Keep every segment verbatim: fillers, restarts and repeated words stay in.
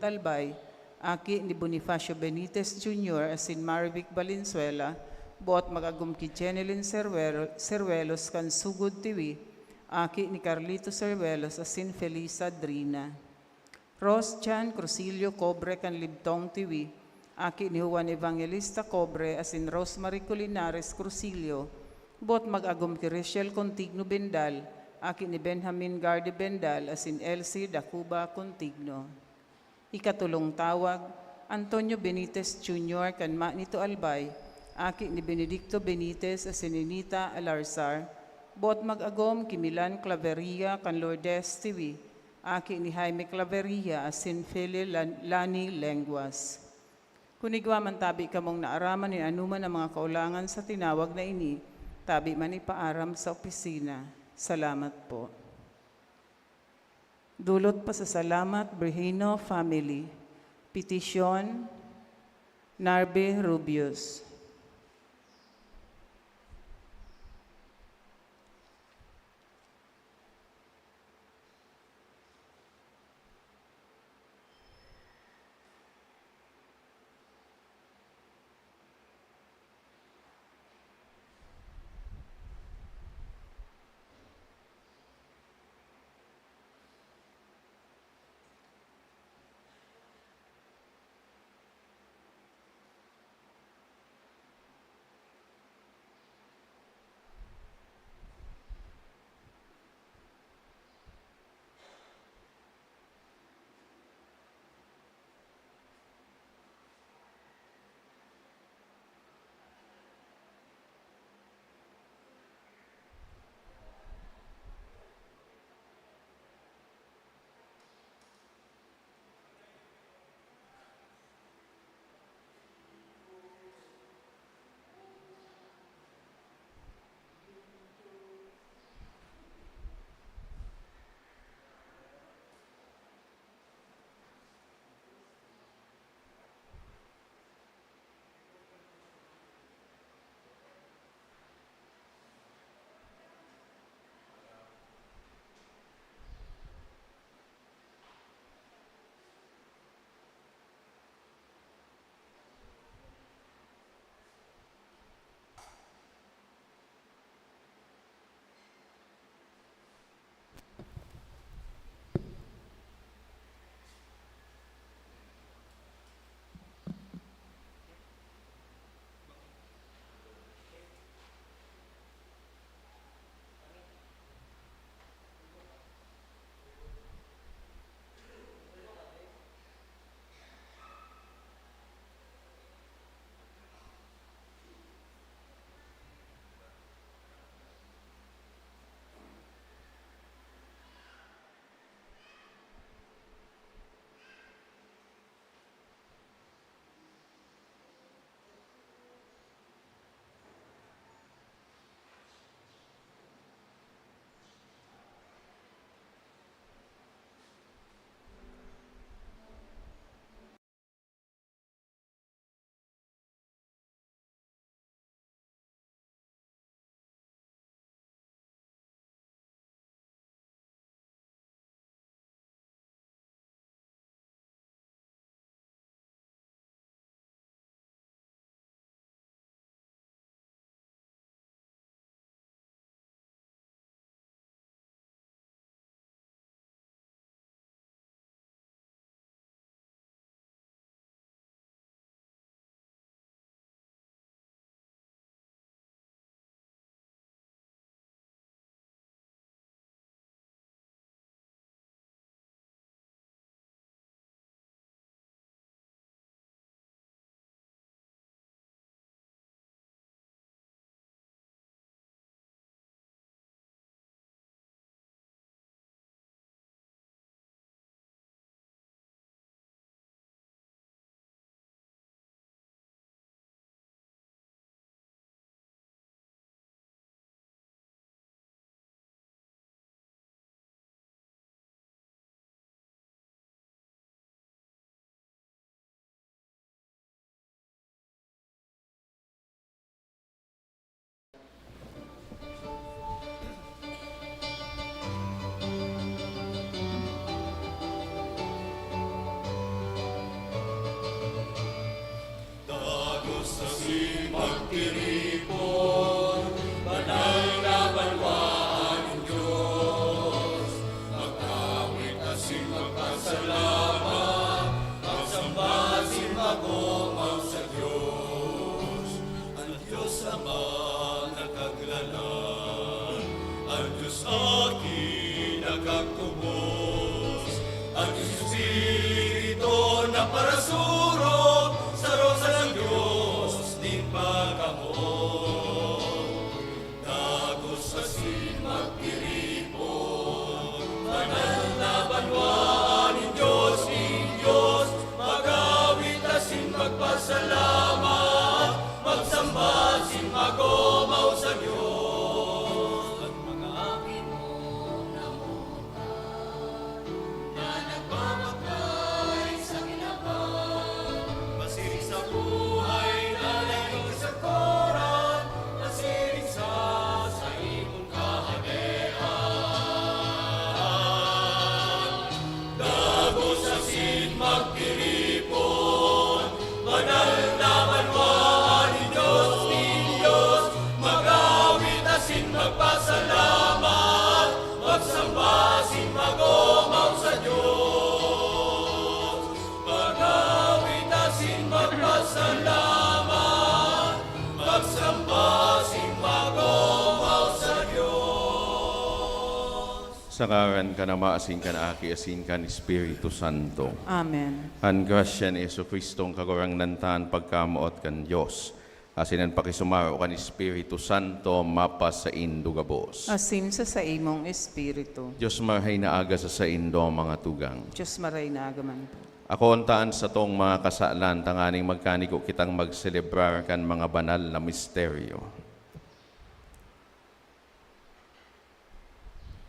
Albay, aki ni Bonifacio Benitez Junior asin Marivic Valenzuela, boot mag-agom ki Jenelyn Serwero-, Seruelos kan Sugod Tiwi, aki ni Carlito Seruelos asin Felisa Drina. Ros Jan Crucilio Cobre kan Libtong Tiwi, aki ni Juan Evangelista Cobre asin Rosemary Colinares Crucilio, boot mag-agom ki Richelle Contigno Bendal, aki ni Benjamin Garde Bendal asin Elsie Dacuba Contigno. Ikatulong tawag, Antonio Benitez Junior kan Manito Albay, aki ni Benedicto Benitez asin Ninita Alarzar, boot mag-agom ki Milan Claveria kan Lourdes Tiwi, aki ni Jaime Claveria asin Feli Lan-, Lani Lenguas. Kun igwa man tabi kamong naaraman nin anoman na mga kaulangan sa tinawag na ini, tabi man ipaaram sa opisina. Salamat po. Dulot pasasalamat, Brejino family. Petisyon, Narbe Rubius. Magtiripon, banal na banwaan nin Dios. Mag-awit asin magpasalamat, magsamba asin mag-omaw sa Dios. An Dios Ama na Kaglalang, an Dios Aki na Kagtubos, an Dios Espiritu na parasurog, saro sanang Dios nin pagkamoot. Dagos asin magtiripon, banal na banwaan nin Dios, nin Dios, mag-awit asin magpasalamat, magsamba asin mag-omaw sa Dios. An mga aki mo na na nagbabaklay sa kinaban, masiring sa buhay na daing kasagkoran, masiring sa saimong kahadean. Dagos asin magtiripon, banal na banwaan nin Dios, nin Dios, mag-awit asin magpasalamat, magsamba asin mag-omaw sa Dios. Mag-awit asin magpasalamat, magsamba asin mag-omaw sa Dios. Sa ngaran kan Ama, asin kan Aki, asin kan Espiritu Santo. Amen. An grasya ni Jesu-Cristo, an Kagurangnan ta, an pagkamoot kan Dios, asin an pakisumaro kan Espiritu Santo, mapasaindo gabos. Asin sa saimong espiritu. Dios marahay na aga sa saindo, mga tugang. Dios marahay na aga man po. Akoon ta an satong mga kasalan, tanganing magkanigo kitang magselebrar kan mga banal na misteryo.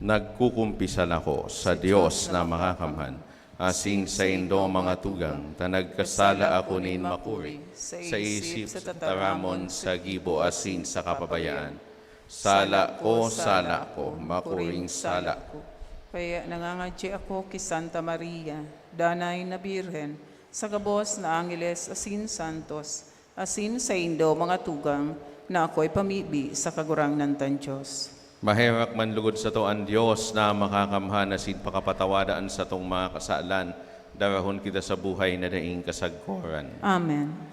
Nagkukumpisal ako sa Dios na Makakamhan, asin saindo, mga tugang, ta nagkasala ako nin makuri, sa isip, sa tataramon, sa gibo, asin sa kapabayaan. Sala ko, sala ko, makuring sala ko. Kaya nangangadyi ako ki Santa Maria, Danay na Birhen, sa gabos na angeles asin santos, asin saindo, mga tugang, na akoy pamibi sa Kagurangnan tan Dios. Maherak man lugod sato an Dios na Makakamhan asin pakapatawada an satong mga kasalan, darahon kita sa buhay na daing kasagkoran. Amen.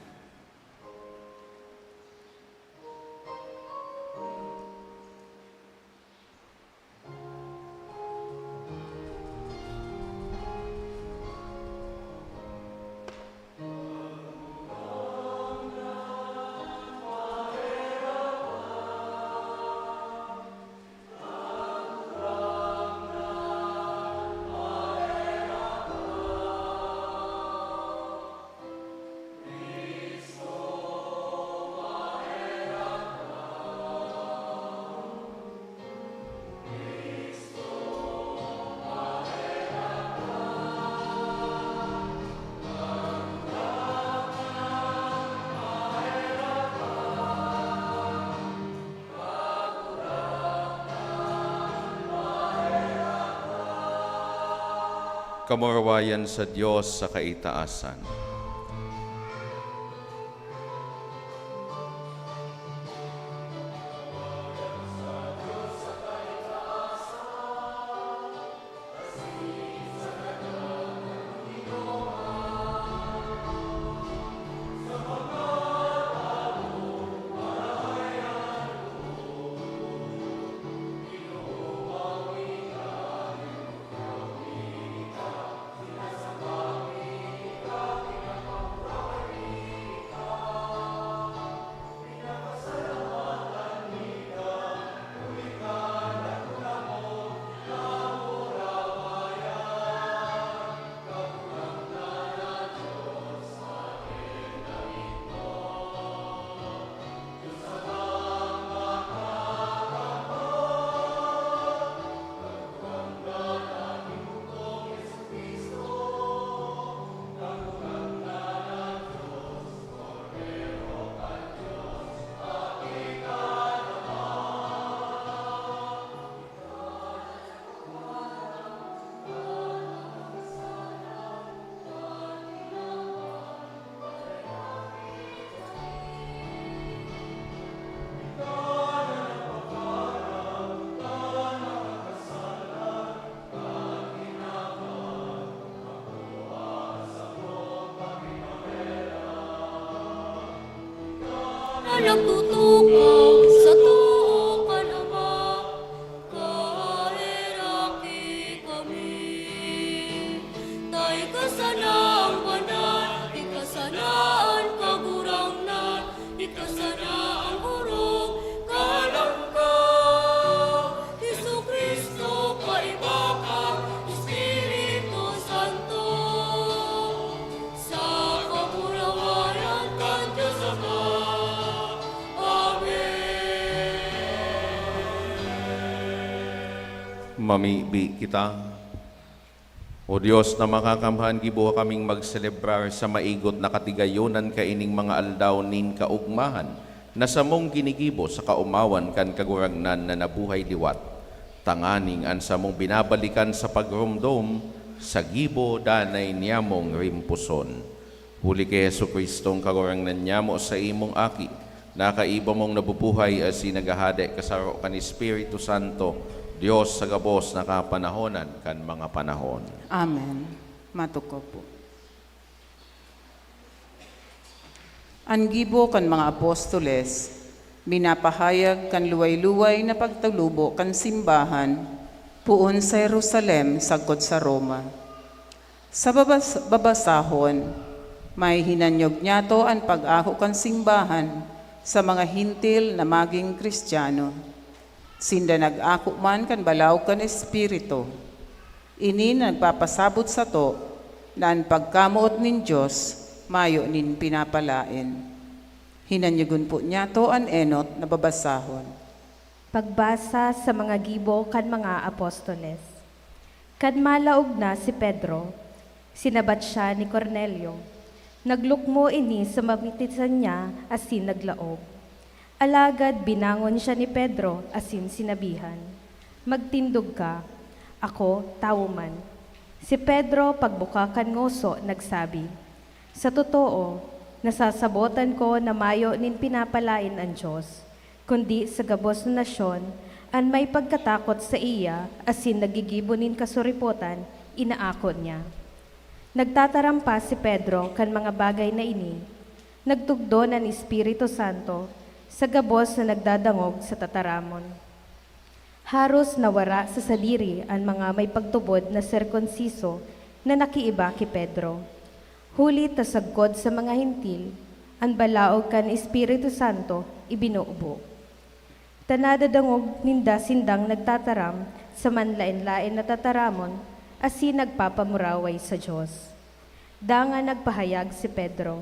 Kamurawayan sa Dios sa kaitaasan. Nagtutukang sa too kan Ama, kaheraki kami. Ta ika sana an banal, ika sana an Kagurangnan, ika sana an orog, kahalang ka. Jesu-Cristo, kaiba ka, Espiritu Santo, sa kaburawayan kan Dios Ama. Amen. Mamibi kita. O Dios na makakamhan, giboha kaming magselebrar sa maigot na katigayonan kaining mga aldaw nin kaogmahan na samong ginigibo sa kaomawan kan Kagurangnan na nabuhay liwat, tanganing an samong binabalikan sa pagromdom sa gibo danay niyamong rimpuson. Huli ki Jesu-Cristong Kagurangnan nyamo, saimong Aki, na kaiba mong nabubuhay asin naghahade kasaro kan Espiritu Santo, Dios sa gabos na kapanahonan kan mga panahon. Amen. Matukaw po. An gibo kan mga apostoles, minapahayag kan luway-luway na pagtalubo kan simbahan poon sa Jerusalem sagkod sa Roma. Sa babas-, babasahon, may hinanyog niyato an pag-ako kan simbahan sa mga Hentil na magin Cristiano. Sinda nag-ako man kan balaog kan Espiritu. Ini nagpapasabot sato na an pagkamoot nin Dios mayo nin pinapalaen. Hinanyogon po niyato an enot na babasahon. Pagbasa sa mga gibo kan mga apostoles. Kan malaog na si Pedro, sinabat siya ni Cornelio. Naglukmo ini sa mamitisan niya asin naglaog. Alagad binangon siya ni Pedro asin sinabihan, "Magtindog ka, ako, tawo man." Si Pedro, pagbuka kan ngoso, nagsabi, "Sa totoo, nasasabotan ko na mayo nin pinapalaen an Dios, kundi sa gabos na nasyon, an may pagkatakot saiya asin naggigibo nin kasuripotan, inaako niya." Nagtataram pa si Pedro kan mga bagay na ini, nagtugdon an Espiritu Santo sa gabos na nagdadangog sa tataramon. Haros nawara sa sadiri an mga may pagtubod na sirkunsiso na nakiiba ki Pedro, huli ta sagkod sa mga Hentil, an balaog kan Espiritu Santo ibinubo. Ta nadadangog ninda sindang nagtataram sa manlaen-laen na tataramon asin nagpapamuraway sa Dios. Dangan nagpahayag si Pedro,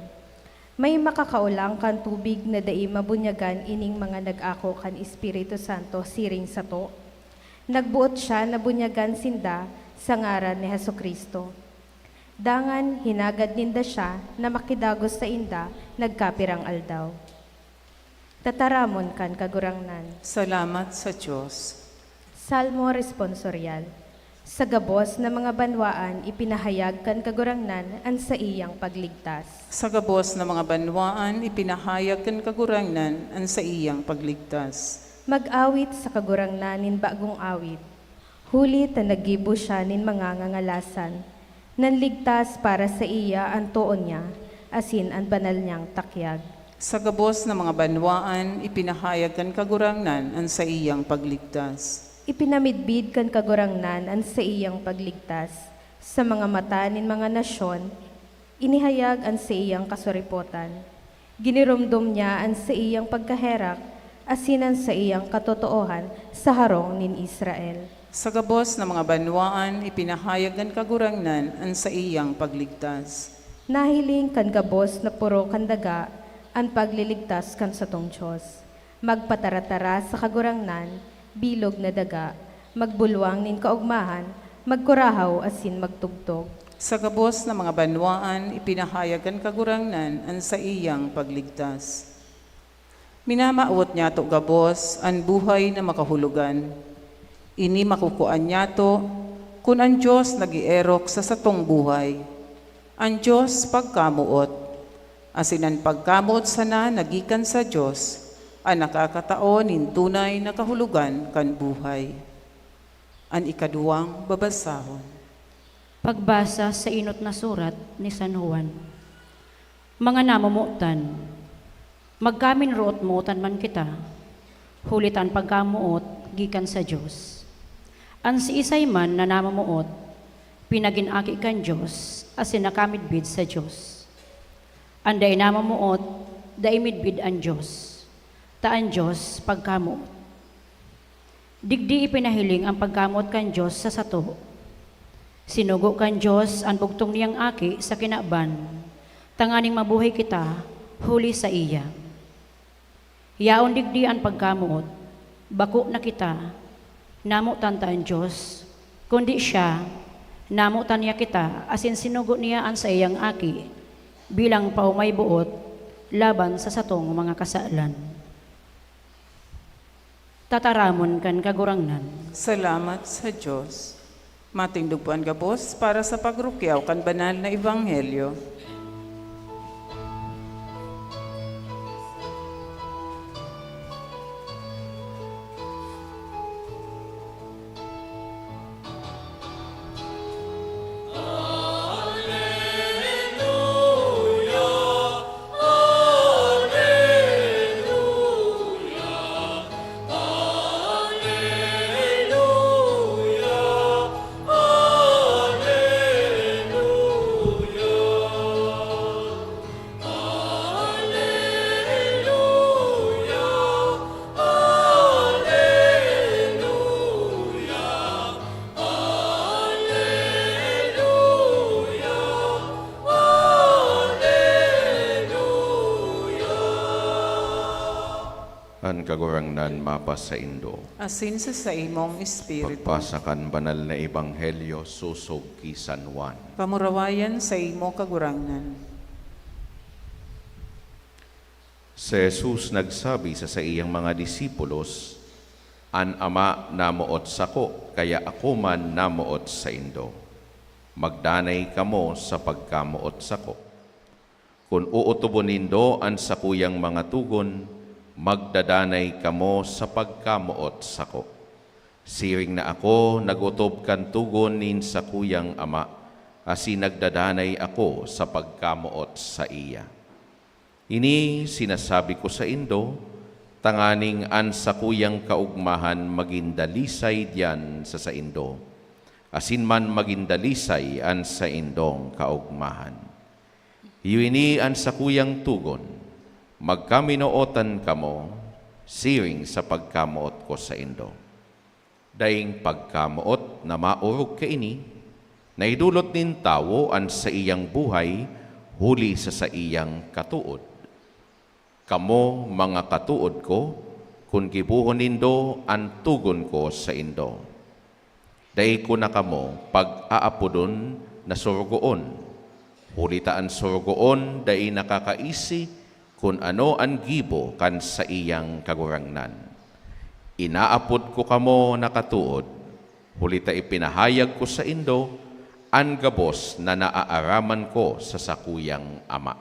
"May makakaolang kan tubig na dai mabunyagan ining mga nag-ako kan Espiritu Santo siring sato?" Nagboot siya na bunyagan sinda sa ngaran ni Jesu-Cristo. Dangan hinagad ninda siya na makidagos sainda nagkapirang aldaw. Tataramon kan Kagurangnan. Salamat sa Dios. Salmo Responsorial. Sa gabos na mga banwaan, ipinahayag kan Kagurangnan an saiyang pagligtas. Sa gabos na mga banwaan, ipinahayag kan Kagurangnan an saiyang pagligtas. Mag-awit sa Kagurangnan nin bagong awit, huli ta naggibo siya nin mga ngangalasan, nanligtas para saiya an too niya, asin an banal niyang takyag. Sa gabos na mga banwaan, ipinahayag kan Kagurangnan an saiyang pagligtas. Ipinamidbid kan Kagurangnan an saiyang pagligtas. Sa mga mata nin mga nasyon, inihayag an saiyang kasuripotan. Giniromdom niya an saiyang pagkaherak asin an saiyang katotoohan sa harong nin Israel. Sa gabos na mga banwaan, ipinahayag kan Kagurangnan an saiyang pagligtas. Nahiling kan gabos na poro kan daga an pagliligtas kan satong Dios. Magpataratara sa Kagurangnan, bilog na daga, magbulwang nin kaogmahan, magkurahaw asin magtugtog. Sa gabos na mga banwaan, ipinahayag kan Kagurangnan an saiyang pagligtas. Minamawot niyato gabos an buhay na makahulogan. Ini makukuan niyato kun an Dios nag-eerok sa satong buhay. An Dios pagkamoot, asin an pagkamoot sana na gikan sa Dios an nakakatao nin tunay na kahulogan kan buhay. An ikaduwang babasahon. Pagbasa sa enot na surat ni San Juan. Mga namomotan, Magkaminroot-mootan man kita, huli ta an pagkamoot gikan sa Dios. An siisay man na namomoot, pinagin aki kan Dios asin nakamidbid sa Dios. An dai namomoot, dai midbid an Dios, ta an Dios pagkamoot. Digdi ipinahiling an pagkamoot kan Dios sa sato. Sinugo kan Dios an bugtong niyang Aki sa kinaban, tanganing mabuhay kita huli saiya. Yaon digdi an pagkamoot, bako na kita, namotan ta an Dios, kundi siya, namotan niya kita asin sinugo niya an saiyang Aki bilang paomay-boot laban sa satong mga kasalan. Tataramon kan Kagurangnan. Salamat sa Dios. Matindog po an gabos para sa pagrukyaw kan banal na ebanghelyo. An Kagurangnan mapasaindo. Asin sa saimong espiritu. Pagbasa kan Banal na Ebanghelyo sosog ki San Juan. Pamurawayan saimo, Kagurangnan. Si Jesus nagsabi sa saiyang mga disipulos, "An Ama namoot sako, kaya ako man namoot saindo. Magdanay kamo sa pagkamoot sako." Kun ootobon nindo an sakuyang mga togon, magdadanay kamo sa pagkamoot sako. Siring na ako nag-otob kan togon nin sakuyang Ama, asin nagdadanay ako sa pagkamoot saiya. Ini sinasabi ko saindo, tanganing an sakuyang kaogmahan magin dalisay diyan sa saindo, asin man magin dalisay an saindong kaogmahan. Iyo ini an sakuyang togon, magkaminootan kamo siring sa pagkamoot ko saindo. Daing pagkamoot na maorog kaini, naidolot nin tawo an saiyang buhay huli sa saiyang katood. Kamo, mga katood ko, kun gibohon nindo an togon ko saindo. Dai ko na kamo pag-aapodon na sorogoon, huli ta an sorogoon dai nakakaisi kun ano an gibo kan saiyang kagurangnan. Inaapod ko kamo na katood, huli ta ipinahayag ko saindo an gabos na naaaraman ko sa sakuyang Ama.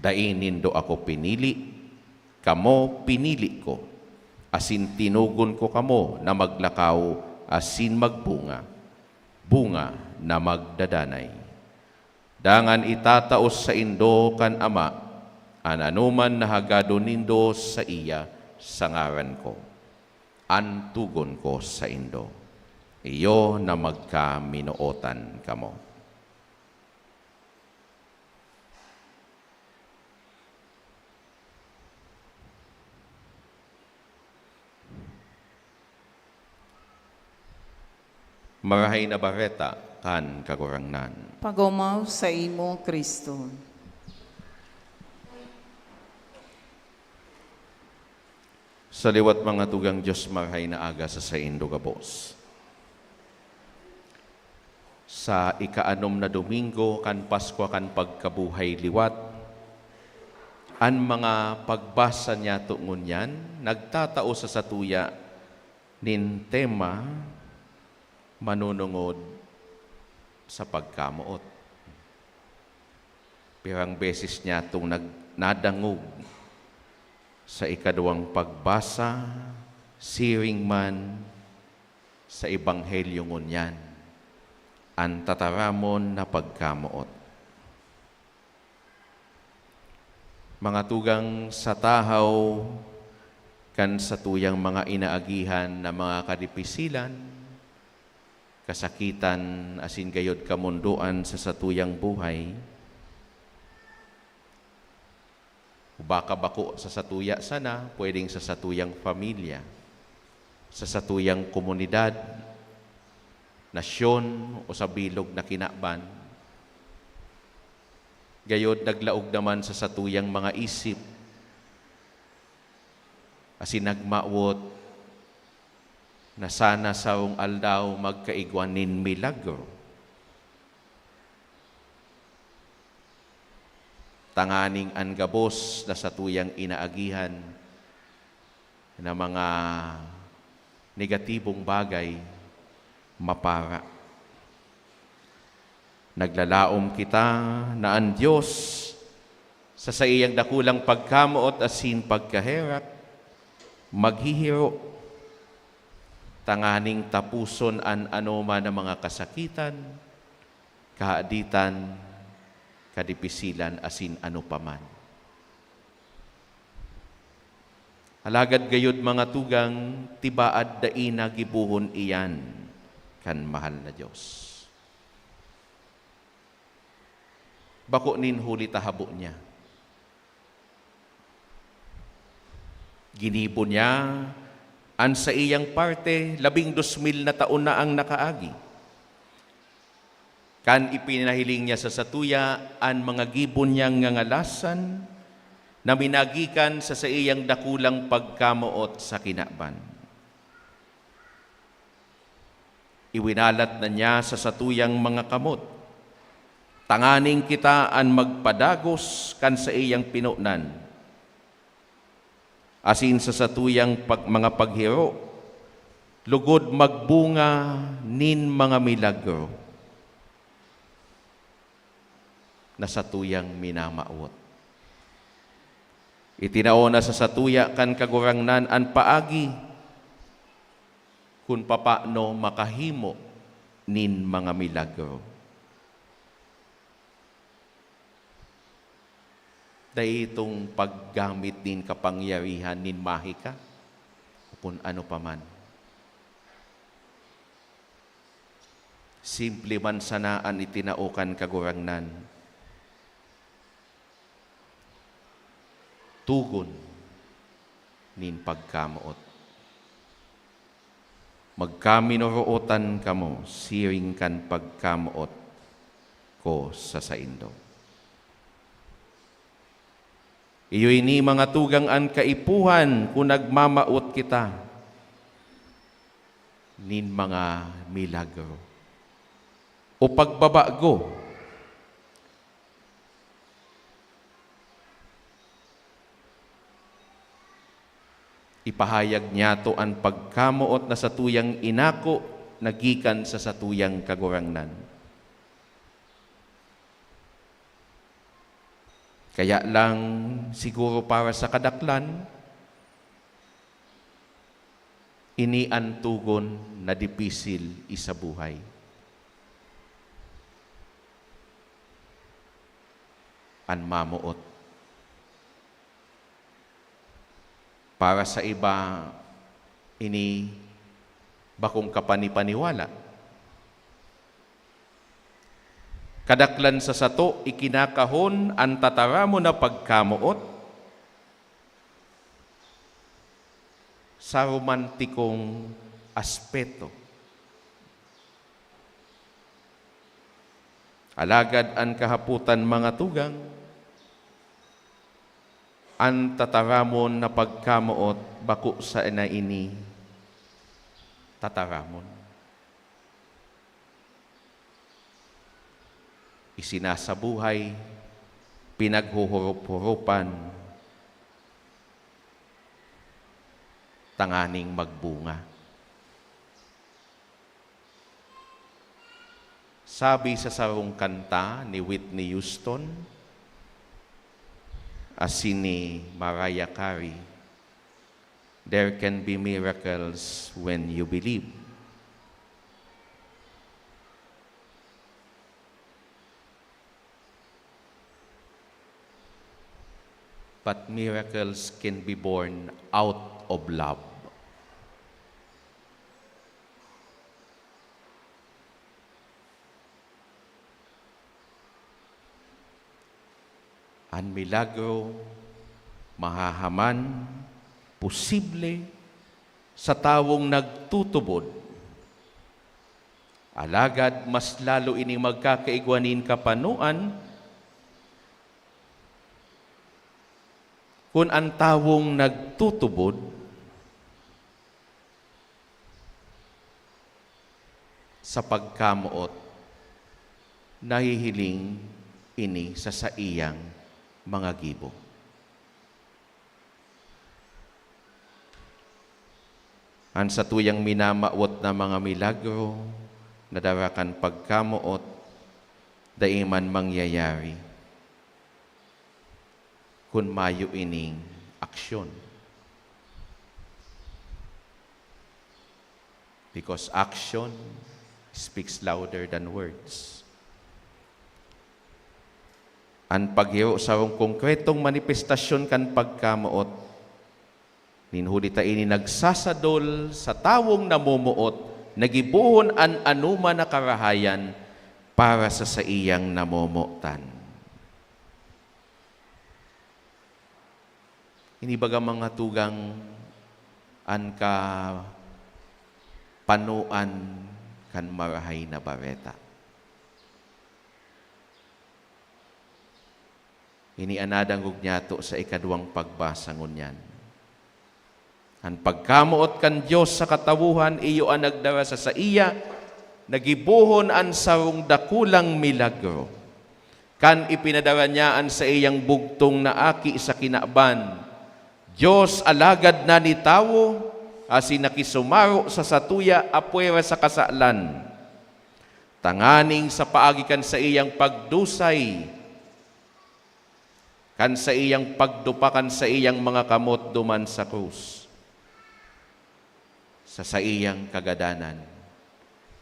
Dai nindo ako pinili, kamo pinili ko, asin tinugon ko kamo na maglakaw asin magbunga, bunga na magdadanay. Dangan itatao saindo kan Ama an anoman na hagadon nindo saiya sa ngaran ko. An togon ko saindo, iyo na magkaminootan kamo. Marahay na Bareta kan Kagurangnan. Pagomaw saimo, Cristo. Sa liwat, mga tugang Dios, marahay na aga sa saindo gabos. Sa ikaanom na Domingo kan Paskwa kan Pagkabuhay Liwat, an mga pagbasa niyato ngunyan nagtatao sa satuya nin tema, manunungod sa pagkamoot. Pirang beses niyatong nag-, nadangog sa ikaduwang pagbasa, siring man sa Ebanghelyo ngunyan, an tataramon na pagkamoot. Mga tugang, sa tahaw kan satuyang mga inaagihan na mga kadipisilan, kasakitan, asin gayod kamondoan sa satuyang buhay, o baka bako sa satuya sana, pwedeng sa satuyang pamilya, sa satuyang komunidad, nasyon, o sa bilog na kinaban, gayod naglaog naman sa satuyang mga isip, asin nagmawot na sana sarong aldaw magkaigwa nin milagro, tanganing an gabos na satuyang inaagihan na mga negatibong bagay mapara. Naglalaom kita na an Dios, sa saiyang dakulang pagkamoot asin pagkaherak, maghihiro, tanganing taposon an anoman na mga kasakitan, kahaditan, kadipisilan, asin ano pa man. Alagad gayod, mga tugang, tibaad dai na gibohon iyan kan mahal na Dios. Bako nin huli ta habo niya. Ginibo niya an saiyang parte, labing dos mil na taon na an nakaagi. Kan ipinahiling niya sa satuya an mga gibo niyang ngangalasan na minagikan sa saiyang dakulang pagkamoot sa kinaban. Iwinalat na niya sa satuyang mga kamot, tanganing kita an magpadagos kan saiyang pinonan, asin sa satuyang pag-, mga paghiro, lugod magbunga nin mga milagro na satuyang minamawot. Itinao na sa satuya kan Kagurangnan an paagi kun papaano makahimo nin mga milagro. Dai itong paggamit nin kapangyarihan nin mahika o kun ano pa man. Simple man sana an itinao kan Kagurangnan. Togon nin pagkamoot. Magkaminorootan kamo siring kan pagkamoot ko sa saindo. Iyo ini, mga tugang, an kaipuhan kun nagmamawot kita nin mga milagro o pagbabago. Ipahayag niyato an pagkamoot na satuyang inako na gikan sa satuyang Kagurangnan. Kaya lang, siguro para sa kadaklan, ini an togon na dipisil isabuhay. An mamoot. Para sa iba, ini bakong kapanipaniwala. Kadaklan sa sato, ikinakahon an tataramon na pagkamoot sa romantikong aspeto. Alagad an kahapotan, mga tugang, an tataramon na pagkamoot bako sana ini tataramon. Isinasabuhay, pinaghuhurup-hurupan, tanganing magbunga. Sabi sa sarong kanta ni Whitney Houston asin ni Mariah Carey, "There can be miracles when you believe." But miracles can be born out of love. An milagro mahahaman, posible, sa tawong nagtutubod. Alagad mas lalo ining magkakaigwa nin kapanoan kun an tawong nagtutubod sa pagkamoot, nahihiling ini sa saiyang mga gibo. An satuyang minamawot na mga milagro na dara kan pagkamoot, dai man mangyayari kun mayo ining aksyon. Because action speaks louder than words. An paghiro sarong konkretong manifestasyon kan pagkamoot, nin huli ta ini nagsasadol sa tawong namomoot na gibohon an anoman na karahayan para sa saiyang namomotan. Ini baga, mga tugang, an kapanoan kan Marahay na Bareta. Ini an nadangog nyato sa ikaduwang pagbasa ngunyan. An pagkamoot kan Dios sa katawohan iyo an nagdara sa saiya na gibohon an sarong dakulang milagro, kan ipinadara niya an saiyang bugtong na Aki sa kinaban, Dios alagad na nitawo, asin nakisumaro sa satuya apwera sa kasalan, tanganing sa paagi kan saiyang pagdusay, kan saiyang pagdupa kan saiyang mga kamot duman sa krus, sa saiyang kagadanan,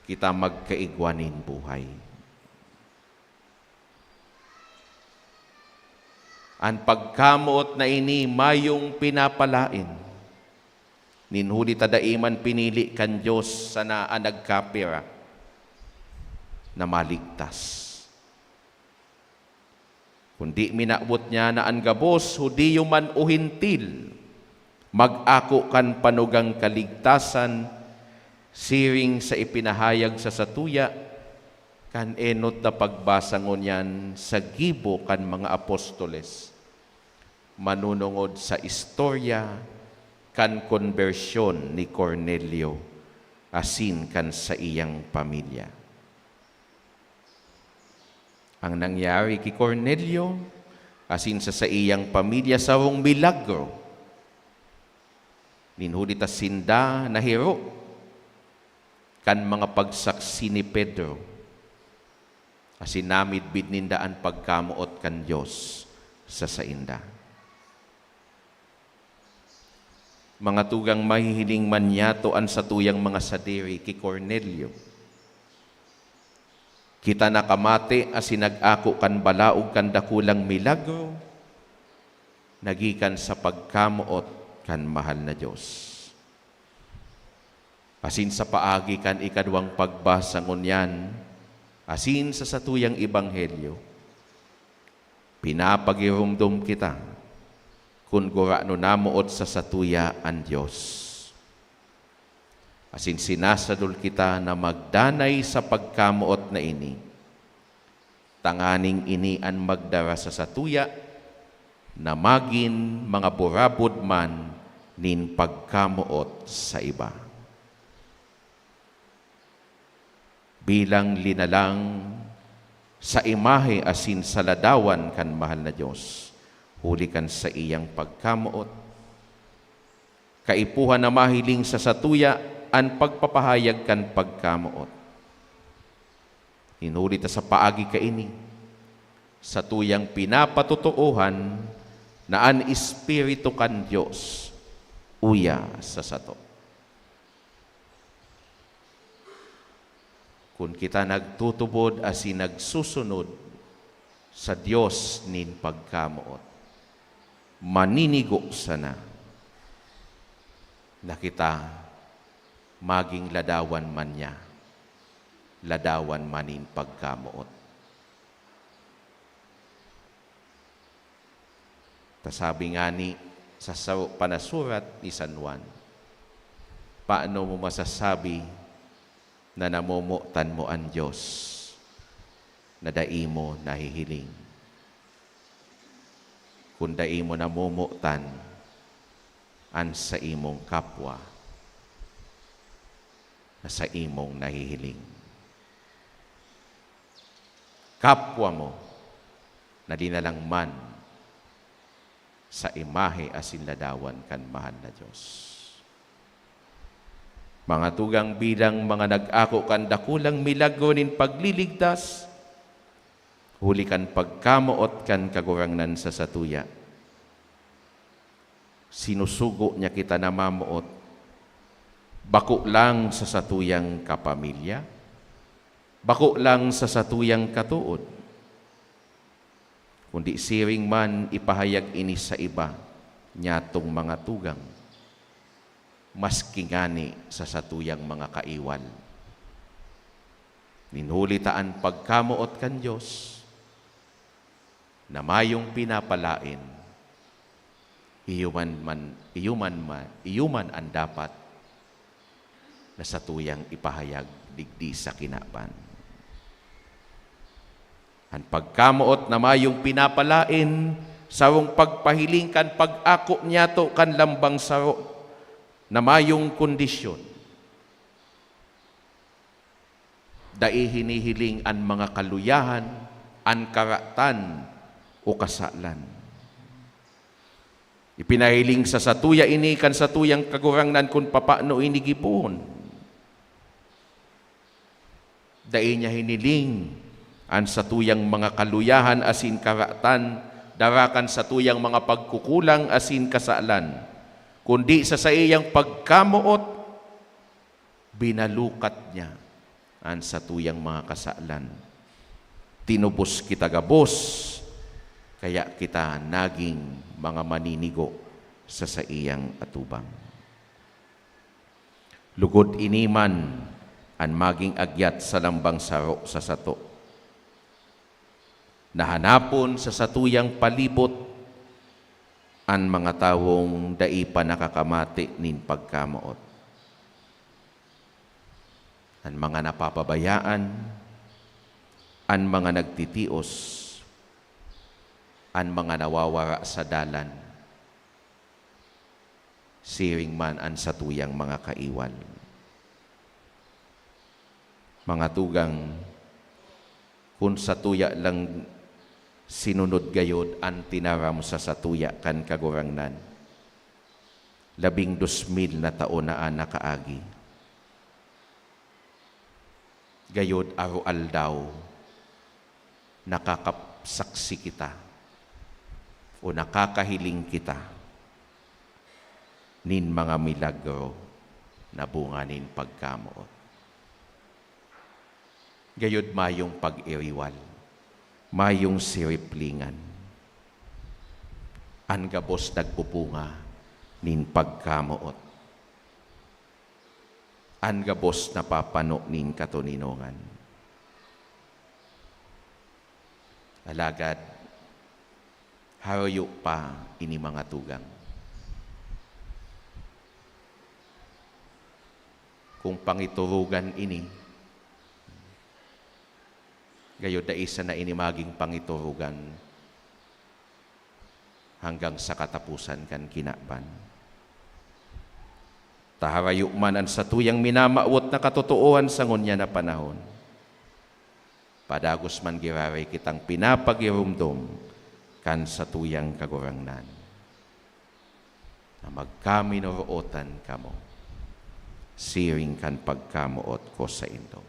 kita magkaigwa nin buhay. An pagkamoot na ini mayong pinapalaen, nin huli ta dai man pinili kan Dios sana an nagkapira na maligtas. Kundi minawot niya na an gabos, Judio man o Hentil, mag-ako kan panugang kaligtasan, siring sa ipinahayag sa satuya kan enot na pagbasa ngunyan sa gibo kan mga apostoles, manunungod sa istorya kan konbersyon ni Cornelio asin kan saiyang pamilya. Ang nangyari ki Cornelio asin sa saiyang pamilya sarong milagro, nin huli ta sinda nahiro kan mga pagsaksi ni Pedro, asin namidbid ninda an pagkamoot kan Dios sa sainda. Mga tugang, mahihiling man nyato an satuyang mga sadiri ki Cornelio. Kita nakamate asin nag-ako kan balaog kan dakulang milagro na gikan sa pagkamoot kan mahal na Dios. Asin sa paagi kan ikaduwang pagbasa ngunyan, asin sa satuyang ebanghelyo, pinapagiromdom kita kun gurano namoot sa satuya an Dios. Asin sinasadol kita na magdanay sa pagkamoot na ini, tanganing ini an magdara sa satuya na magin mga burabod man nin pagkamoot sa iba. Bilang linalang sa imahe asin sa ladawan kan mahal na Dios, huli kan saiyang pagkamoot, kaipuhan na mahiling sa satuya an pagpapahayag kan pagkamoot. Nin huli ta sa paagi kaini, satuyang pinapatotoohan na an Espiritu kan Dios uya sa sato. Kun kita nagtutubod asin nagsusunod sa Dios nin pagkamoot, Maninigo sana na kita magin ladawan man niya, ladawan man nin pagkamoot. Ta sabi ngani sa saro pa na surat ni San Juan, "Paano mo masasabi na namomotan mo an Dios na dai mo nahihiling, kun dai mo namomotan an saimong kapwa na saimong nahihiling?" Kapwa mo na linalang man sa imahe asin ladawan kan mahal na Dios. Mga tugang, bilang mga nag-ako kan dakulang milagro nin pagliligtas, huli kan pagkamoot kan Kagurangnan sa satuya, sinusugo niya kita na mamoot, bako lang sa satuyang kapamilya, bako lang sa satuyang katood, kundi siring man ipahayag ini sa iba niyatong mga tugang, maski ngani sa satuyang mga kaiwal. Nin huli ta an pagkamoot kan Dios na mayong pinapalaen, iyo man, man, iyo man, ma-, iyo man an dapat na satuyang ipahayag digdi sa kinaban. An pagkamoot na mayong pinapalaen, sarong pagpahiling kan pag-ako niyato kan lambang saro na mayong kondisyon. Dai hinihiling an mga kaluyahan, an karatan, o kasalan. Ipinahiling sa satuya ini kan satuyang Kagurangnan kun papaano ini gibohon. Dai niya hiniling an satuyang mga kaluyahan asin karatan dara kan satuyang mga pagkukulang asin kasalan, kundi sa saiyang pagkamoot, binalukat niya an satuyang mga kasalan. Tinubos kita gabos, kaya kita naging mga maninigo sa saiyang atubang. Lugod ini man an magin agyat sa lambang saro sa sato, na hanapon sa satuyang palibot an mga tawong dai pa nakakamate nin pagkamoot, an mga napapabayaan, an mga nagtitios, an mga nawawara sa dalan, siring man an satuyang mga kaiwal. Mga tugang, kun satuya lang sinunod gayod an tinaram sa satuya kan Kagurangnan, labing dos mil na taon na an nakaagi. Gayod aroaldaw, nakakasaksi kita o nakakahiling kita nin mga milagro na bunga nin pagkamoot. Gayod mayong pag-iriwal, mayong siriplingan an gabos nagbubunga nin pagkamoot, an gabos napapano nin katoninongan. Alagad, harayo pa ini, mga tugang. Kung pangiturugan ini, gayod dai sana ini magin pangiturugan hanggang sa kataposan kan kinaban. Ta harayo man an satuyang minamawot na katotoohan sa ngunyan na panahon, padagos man giraray kitang pinapagiromdom kan satuyang Kagurangnan, na magkaminorootan kamo siring kan pagkamoot ko saindo.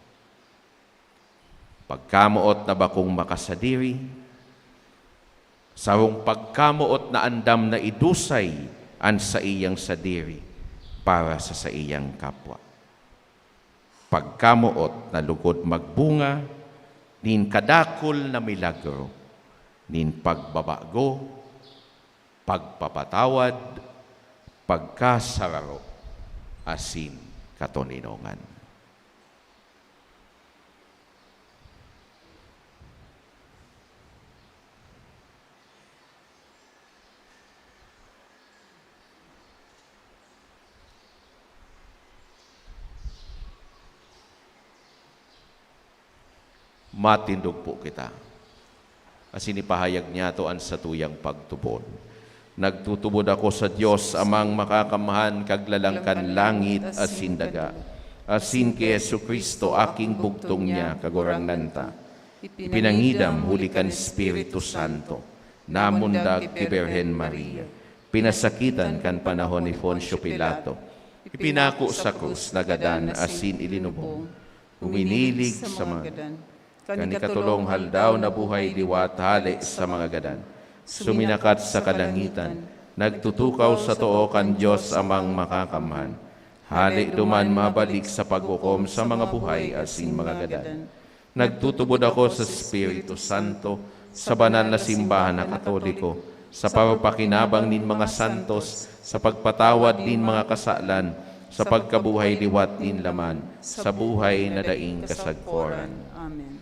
Pagkamoot na bakong makasadiri, sarong pagkamoot na andam na idusay an saiyang sadiri para sa saiyang kapwa. Pagkamoot na lugod magbunga nin kadakul na milagro, nin pagbabago, pagpapatawad, pagkasararo, asin katoninongan. Matindog po kita. Asin ipahayag niyato an satuyang pagtubod. Nagtutubod ako sa Dios, Amang Makakamhan, Kaglalang kan langit asin daga, asin ki Jesu-Cristo, aking bugtong niya, Kagurangnan ta. Ipinangidam huli kan Espiritu Santo, namundag ki Birhen Maria, pinasakitan kan panahon ni Poncio Pilato, ipinako sa krus, nagadan asin ilinubong. Uminilig sa mga gadan. Kan ikatolong haldaw nabuhay liwat hale sa mga gadan. Suminakat sa kalangitan, nagtutukaw sa too kan Dios Amang Makakamhan. Hale duman mabalik sa paghukom sa mga buhay asin mga gadan. Nagtutubod ako sa Espiritu Santo, sa banal na simbahan na Katoliko, sa papakinabang nin mga santos, sa pagpatawad nin mga kasalan, sa pagkabuhay liwat nin laman, sa buhay na daing kasagkoran. Amen.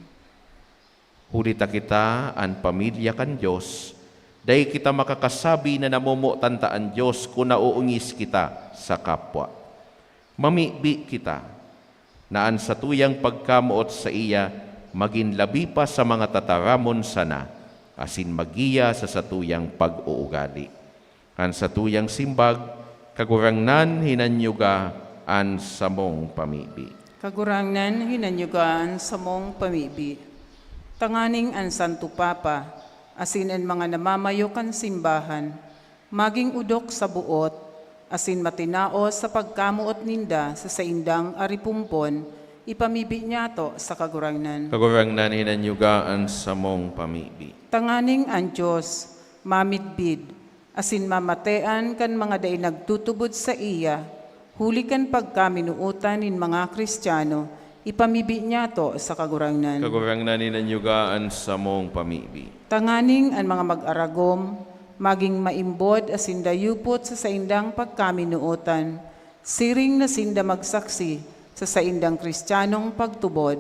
Huli ta kita an pamilya kan Dios, dai kita makakasabi na namomotan ta an Dios kun naoongis kita sa kapwa. Mamibi kita na an satuyang pagkamoot saiya magin labi pa sa mga tataramon sana, asin maggiya sa satuyang pag-uugali. An satuyang simbag, Kagurangnan, hinanyuga an samong pamibi. Kagurangnan, hinanyuga an samong pamibi. Tanganing an Santo Papa, asin an mga namamayo kan simbahan, magin odok sa boot, asin matinaos sa pagkamoot ninda sa saindang aripompon, ipamibi niyato sa Kagurangnan. Kagurangnan, hinanyuga an samong pamibi. Tanganing an Dios mamidbid, asin mamatean kan mga dai nagtutubod saiya, huli kan pagkaminootan nin mga Cristiano, ipamibi niyato sa Kagurangnan. Kagurangnan, hinanyuga an samong pamibi. Tanganing an mga mag-aragom magin maimbod asin dayupot sa saindang pagkaminootan, siring na sinda magsaksi sa saindang Cristianong pagtubod,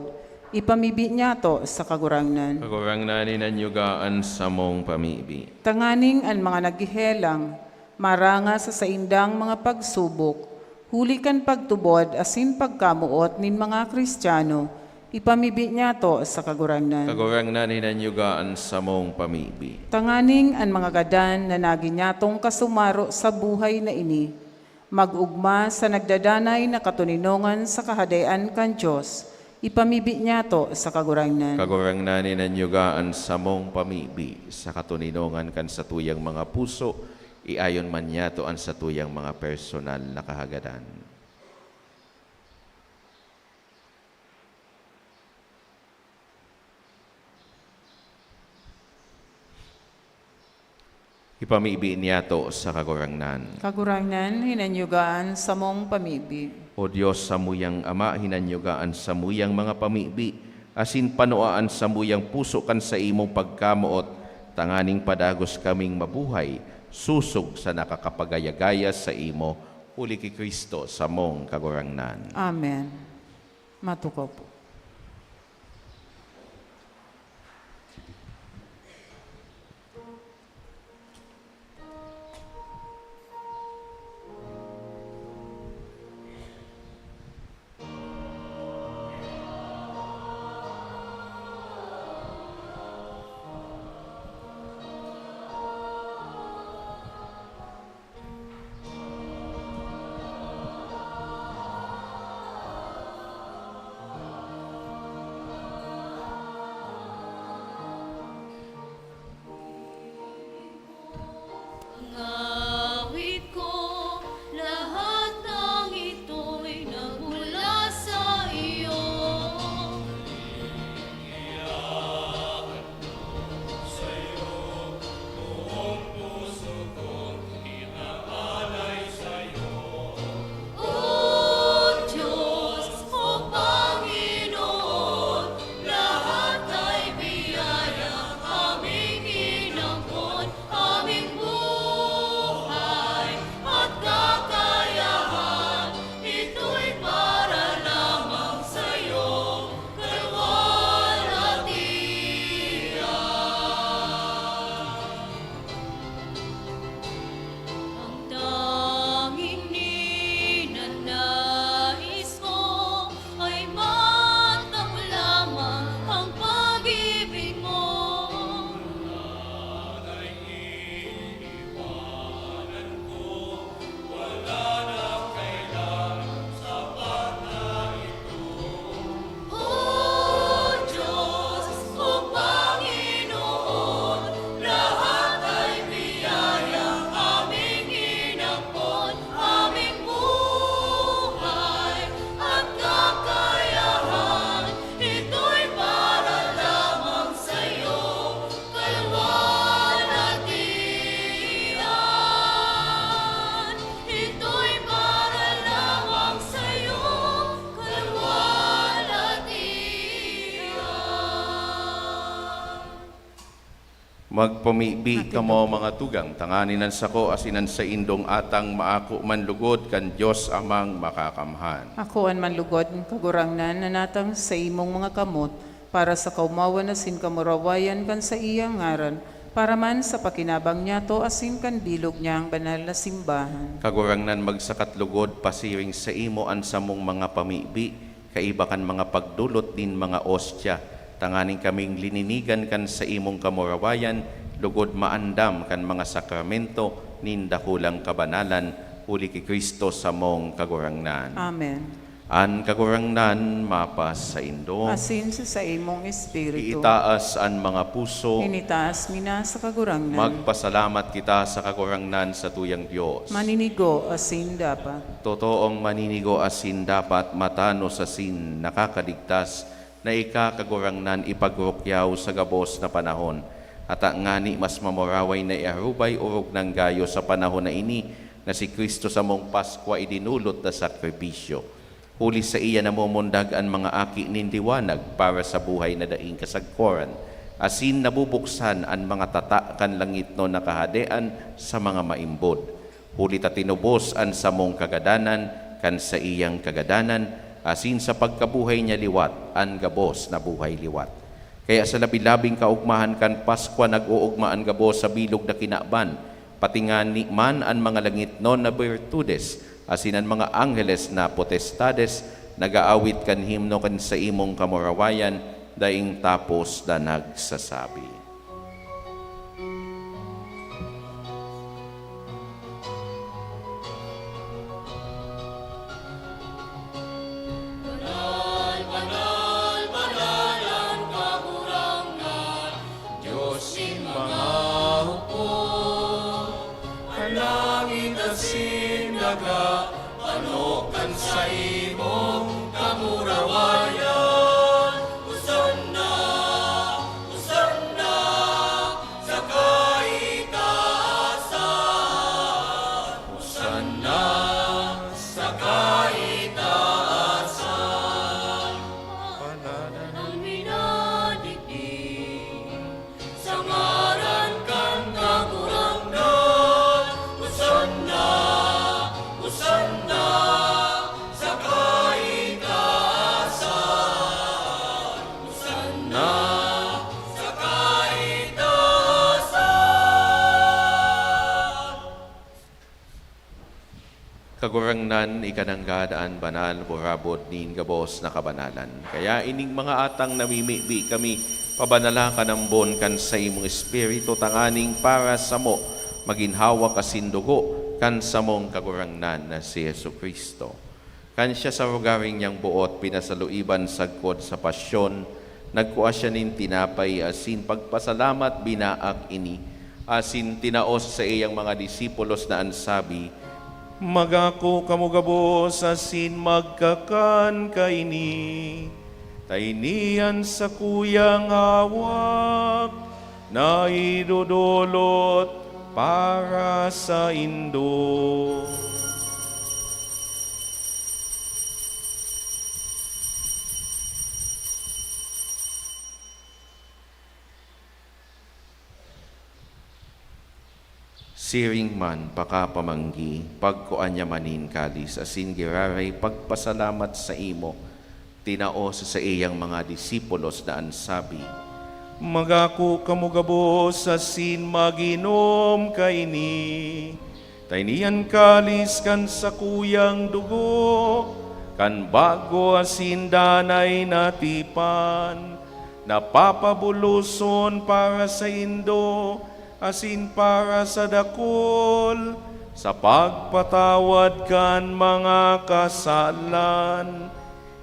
ipamibi niyato sa Kagurangnan. Kagurangnan, hinanyuga an samong pamibi. Tanganing an mga naghehelang maranga sa saindang mga pagsubok, huli kan pagtubod asin pagkamoot nin mga Cristiano, ipamibi niyato sa Kagurangnan. Kagurangnan, hinanyuga an samong pamibi. Tanganing an mga gadan na nagi niyatong kasumaro sa buhay na ini, mag-ogma sa nagdadanay na katoninongan sa Kahadean kan Dios, ipamibi niyato sa Kagurangnan. Kagurangnan, hinanyuga an samong pamibi. Sa katoninongan kan satuyang mga puso, iayon man niyato an satuyang mga personal na kahagadan. Ipamibi niyato sa Kagurangnan. Kagurangnan, hinanyuga an samong pamibi. O Dios, samuyang Ama, hinanyuga an samuyang mga pamibi, asin panua an samuyang puso kan saimong pagkamoot, tanganing padagos kaming mabuhay, sosog sa nakakapagaya-gaya saimo, huli ki Cristo, samong Kagurangnan. Amen. Matukaw po. Magpamibi kamo, mga tugang, tanganing an sako asin an saindong atang maako man lugod kan Dios Amang Makakamhan. Akoan man lugod, Kagurangnan, an atang sa imong mga kamot, para sa kaomawan asin kamurawayan kan saiyang ngaran, para man sa pakinabang niyato asin kan bilog niyang banal na simbahan. Kagurangnan, magsakat lugod pasiring saimo an samong mga pamibi, kaiba kan mga pagdolot nin mga ostya, tanganing kaming lininigan kan saimong kamurawayan, lugod maandam kan mga sakramento nin dakulang kabanalan, huli ki Cristo samong Kagurangnan. Amen. An Kagurangnan mapasaindo. Asin sa saimong espiritu. Iitaas an mga puso. Initaas mi na sa Kagurangnan. Magpasalamat kita sa Kagurangnan, satuyang Dios. Maninigo asin dapat. Totoong maninigo asin dapat, matanos asin nakakaligtas, na ika, Kagurangnan, ipagrukyaw sa gabos na panahon. Ata ngani mas mamuraway na iarubay orog nang gayo sa panahon na ini na si Cristo samong Paskwa idinolot na sakripisyo. Huli saiya namumundag an mga aki nin liwanag para sa buhay na daing kasagkoran, asin nabubuksan an mga tata kan langitnon na kahadean sa mga maimbod. Huli ta tinubos an samong kagadanan kan saiyang kagadanan, asin sa pagkabuhay niya liwat an gabos na buhay liwat. Kaya sa labi-labing kaogmahan kan Paskwa, nag-oogma an gabos sa bilog na kinaban, pati ngani man an mga langitnon na birtudes asin an mga angheles na potestades nag-aawit kan himno kan saimong kamurawayan, daing tapos na nagsasabi. Banal, banal, banal an Kagurangnan, Dios nin mga hukbo. An langit asin daga, pano kan saimong kamurawayan. Hosanna, Hosanna sa kaitaasan. Hosanna sa kaitaasan. Pananan an minadigdi sa ngaran kan Kagurangnan. Hosanna, Hosanna sa kaitaasan. Hosanna sa kaitaasan. Kagurangnan, ika nanggad an banal burabod nin gabos na kabanalan. Kaya ining mga atang namimibi kami, pabanala kan ambon kan saimong Espiritu, tanganing para samo magin hawak asin dugo kan samong Kagurangnan na si Jesu-Cristo. Kan siya sa rogaring niyang boot pinasaluiban sagkod sa pasyon, nagkua siya nin tinapay asin pagpasalamat, binaak ini, asin tinao sa saiyang mga disipulos na an sabi, "Magako kamo gabos asin magkakan kaini, ta ini an sakuyang hawak na idodolot para saindo." Siring man pakapamanggi, pagkua niya man nin kalis asin giraray pagpasalamat saimo, tinao sa saiyang mga disipulos na an sabi, "Magako kamo gabos asin mag-inom kaini, ta ini an kalis kan sakuyang dugo, kan bago asin danay na tipan, na papabuloson para saindo asin para sa dakul sa pagpatawad kan mga kasalan.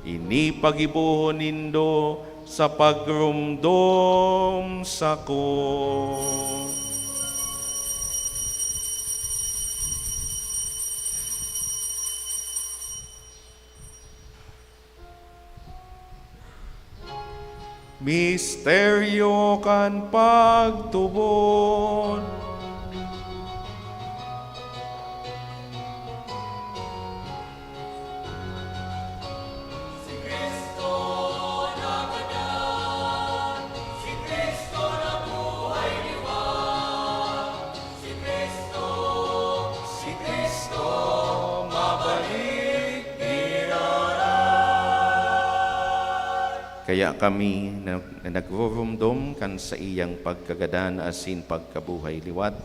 Ini paggibohon nindo sa pagromdom sako." Misteryo kan pagtubod. Si Cristo nagadan, si Cristo nabuhay, Kaya kami na, na nagrurumdom kan saiyang pagkagadan asin pagkabuhay liwat,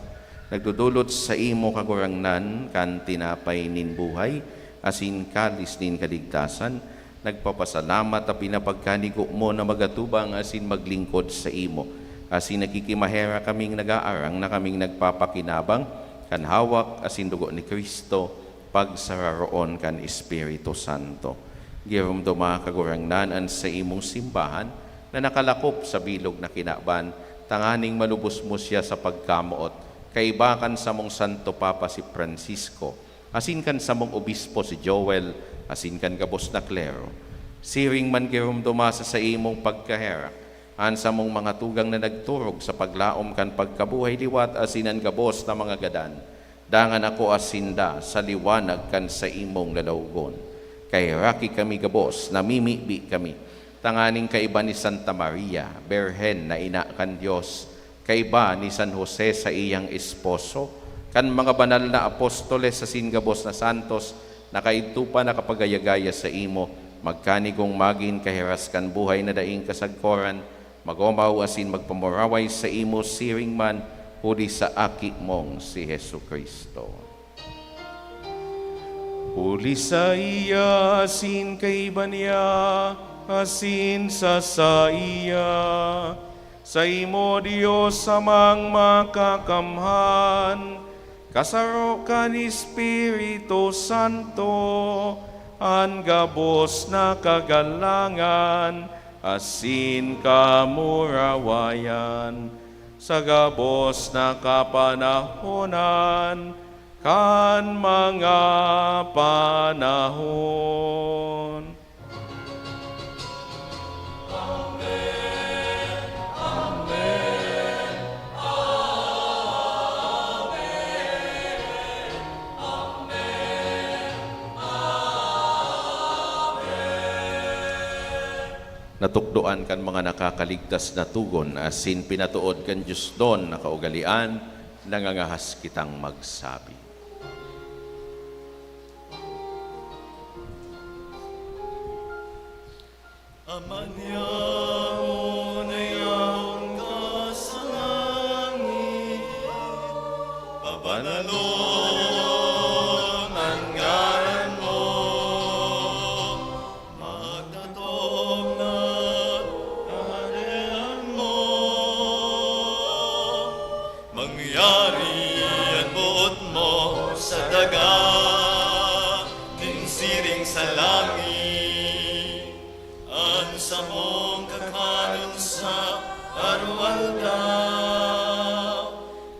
nagdodolot saimo, Kagurangnan, kan tinapay nin buhay asin kalis nin kaligtasan, nagpapasalamat ta pinapagkanigo mo na magatubang asin maglingkod saimo, asin nakikimaherak kaming nag-aarang na kaming nagpapakinabang kan hawak asin dugo ni Cristo, pagsararoon kan Espiritu Santo. Giromdoma, Kagurangnan, an saimong simbahan na nakalakop sa bilog na kinaban, tanganing malubos mo siya sa pagkamoot, kaiba kan samong Santo Papa si Francisco, asin kan samong obispo si Joel, asin kan gabos na klero. Siring man giromdoma sa saimong pagkaherak an samong mga tugang na nagturog sa paglaom kan pagkabuhay liwat asin an gabos na mga gadan. Dangan akoa sinda sa liwanag kan saimong lalawogon. Kaheraki kami gabos, namimibi kami, tanganing kaiba ni Santa Maria, Birhen na ina kan Dios, kaiba ni San Jose, saiyang esposo, kan mga banal na apostoles asin gabos na santos na kaidto pa nakapagaya-gaya saimo, magkanigong magin kahiras kan buhay na daing kasagkoran, mag-omaw asin magpamuraway saimo siring man huli sa Aki mong si Jesu-Cristo. Huli saiya, asin kaiba niya, asin sa saiya, saimo, Dios Amang Makakamhan, kasaro kan Espiritu Santo, an gabos na kagalangan asin kamurawayan, sa gabos na kapanahonan kan mga panahon. Natukdoan kan mga nakakaligtas na togon asin pinatood kan diosnon na kaugalean, nangangahas kitang magsabi. Ama niamo na yaon ka sa langit, pabanalon an ngaran mo, magdatong na kahadean mo, mangyari an boot mo sa daga nin siring sa langit. An samong kakanon sa aroaldaw,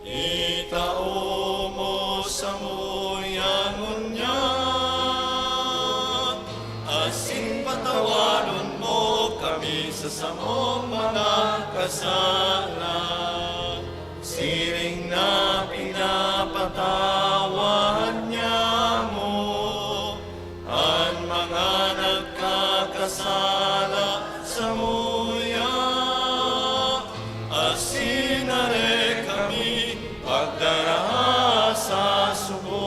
itao mo samuya ngunyan, asin patawaron mo kami sa samong mga kasala, siring na pinapatawad niamo an mga nagkakasala samuya, asin dai kami pagdaraha sa subot,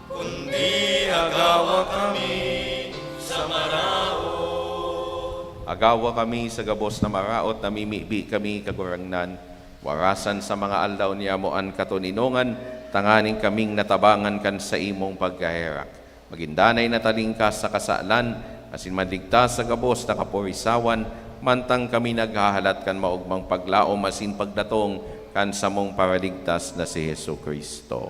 kundi agawa kami sa maraot. Agawa kami sa gabos na maraot, namimibi kami, Kagurangnan. Warasan sa mga aldaw niamo an katoninongan, tanganing kaming natabangan kan saimong pagkaherak, magin danay na talingkas sa kasalan, asin maligtas sa gabos na kaporisawan, mantang kami naghahalat kan maogmang paglaom asin pagdatong kan samong Paraligtas na si Jesu-Cristo.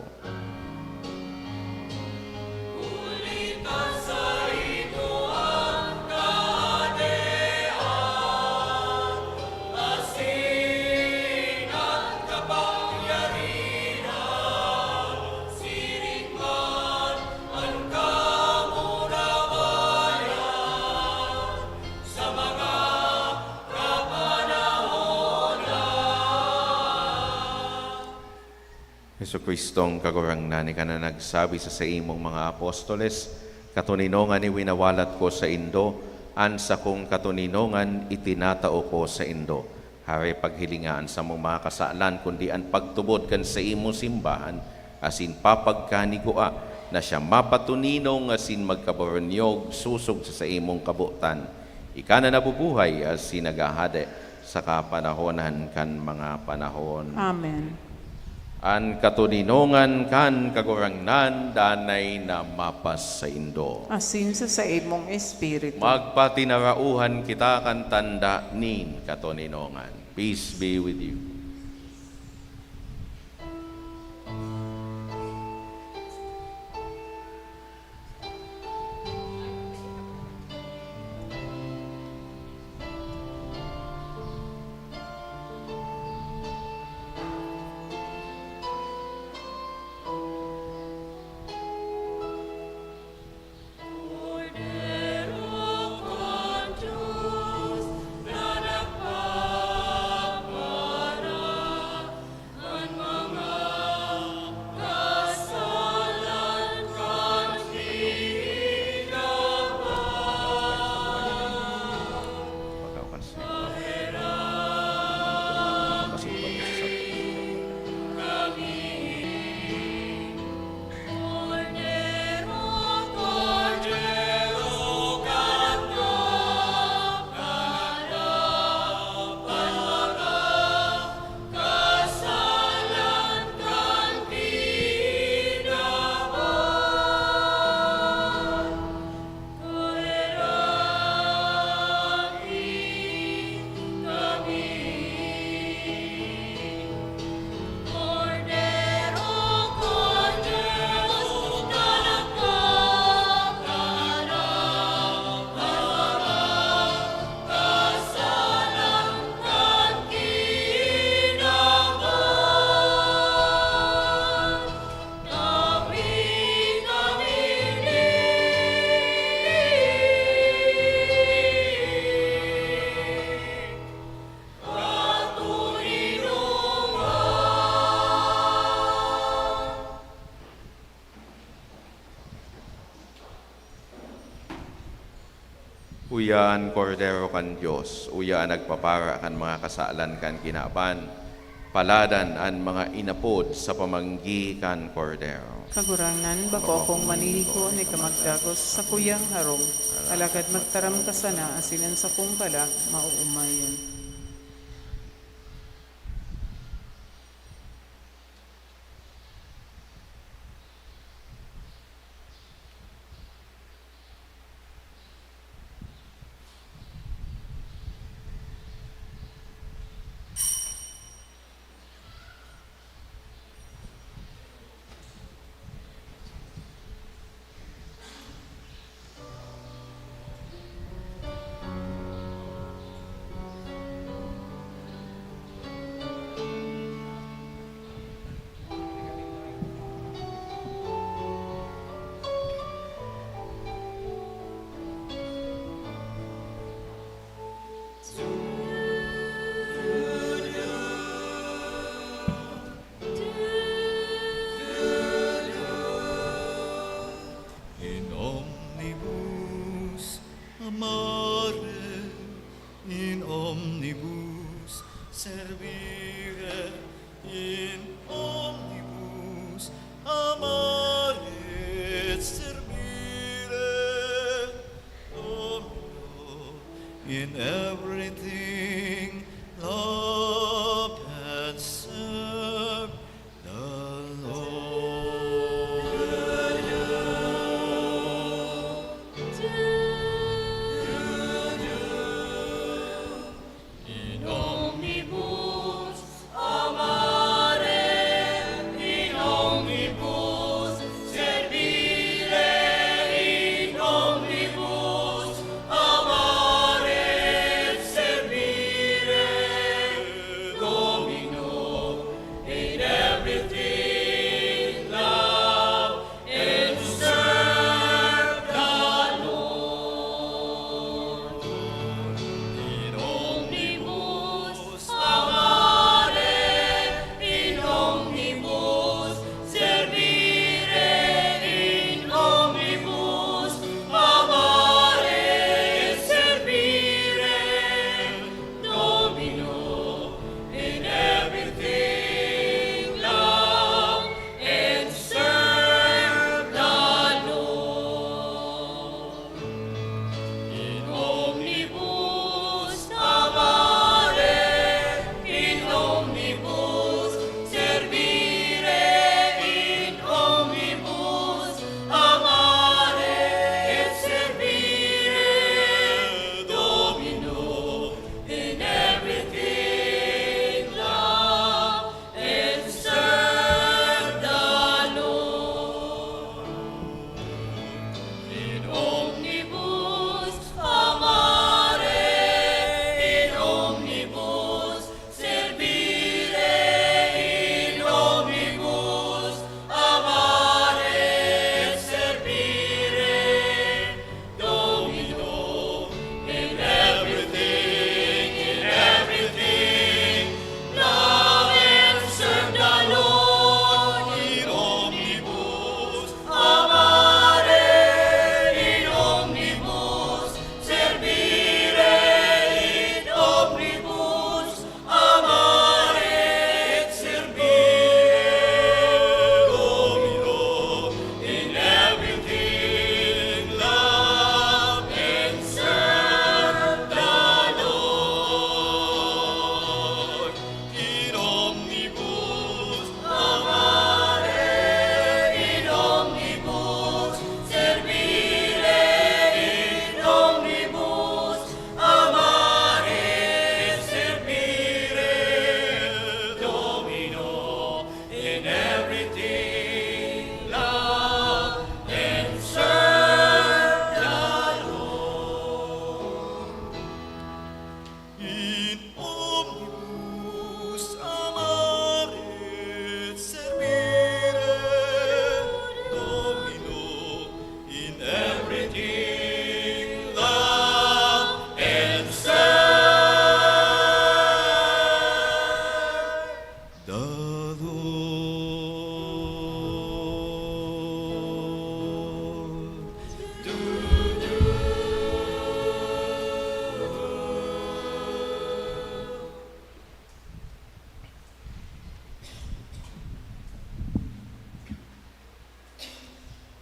Jesu-Cristong Kagurangnan, ika na nagsabi sa saimong mga apostoles, "Katoninongan iwinawalat ko saindo, an sakong katoninongan itinatao ko saindo." Hare, paghilinga an samong mga kasalan, kundi an pagtubod kan saimong simbahan, asin papagkanigua na siya mapatuninong asin magkaburunyog sosog sa saimong kabotan, ika na nabubuhay asin naghahade sa kapanahonan kan mga panahon. Amen. An katoninongan kan Kagurangnan danay na mapasaindo. Asin sa saimong espiritu. Magpatinarauhan kita kan tanda nin katoninongan. Peace be with you. Uya an Kordero kan Dios, uya an nagpapara kan mga kasalan kan kinaban. Paladan an mga inapod sa pamanggi kan Kordero. Kagurangnan, bako akong manihiko ni ka magdagos sa kuyang harong, alagad magtaram ka sana asin an sakong kalag maoomayan.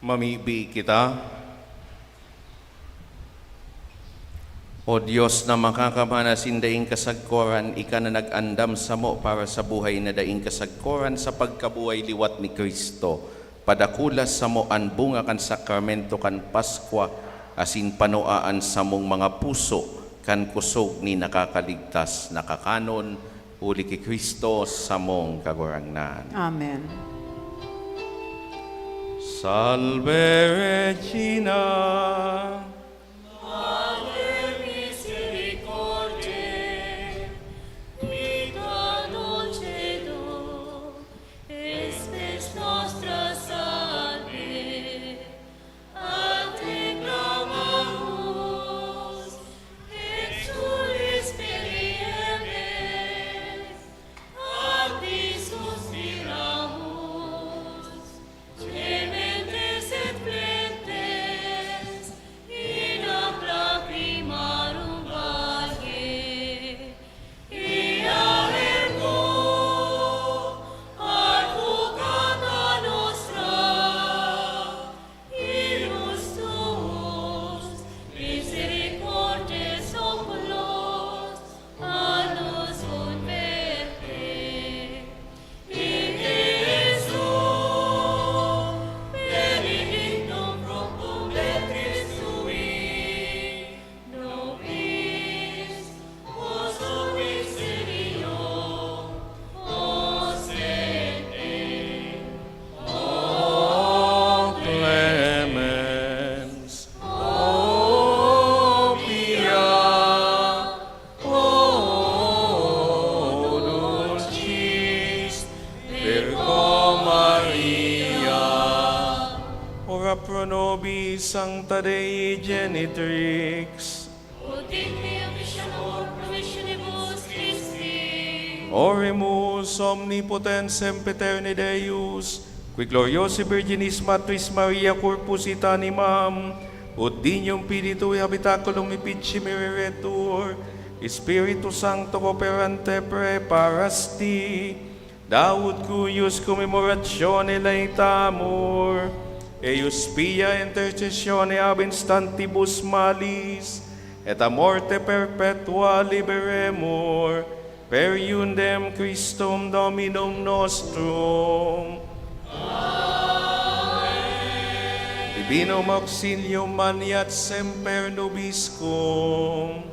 Mamibi kita. O Dios na makakamhan asin daing kasagkoran, ika na nag-andam samo para sa buhay na daing kasagkoran sa pagkabuhay liwat ni Cristo. Padakula samo an bunga kan sakramento kan Paskwa asin panua an samong mga puso kan kusog ni nakakaligtas na kakanon, huli ki Cristo samong Kagurangnan. Amen. Salve Regina. Mater misericordiae, vita dulcedo, spes nostra salve. A te clamamus, exulis periemes, a ti suspiramus, gementes et flentes, in ac lacrimarum valle. Ia ergo advocata nostra, illos tuos, misericordes oculos a nos converte. In Iesu benedictum fructum ventris tui, nobis, o Señor, o Sente, o Clemens, o Pia, o Dulcis, Virgo Maria. Ora pro nobis, Sancta Dei Genitrix. Ut digni officium promissionibus Christi. Oremus. Omnipotens sempiterne Deus, qui gloriosae Virginis Matris Maria corpus et animam, ut dignum Fidei Tuae habitaculum efficere reretur, Spiritu Sancto cooperante praeparasti, Daut cuius commemoratione laetamur, eius via intercessione ab instantibus malis, et a morte perpetua liberemur, per eundem Christum Dominum nostrum. Amen. Divinum auxilium maneat semper nobiscum.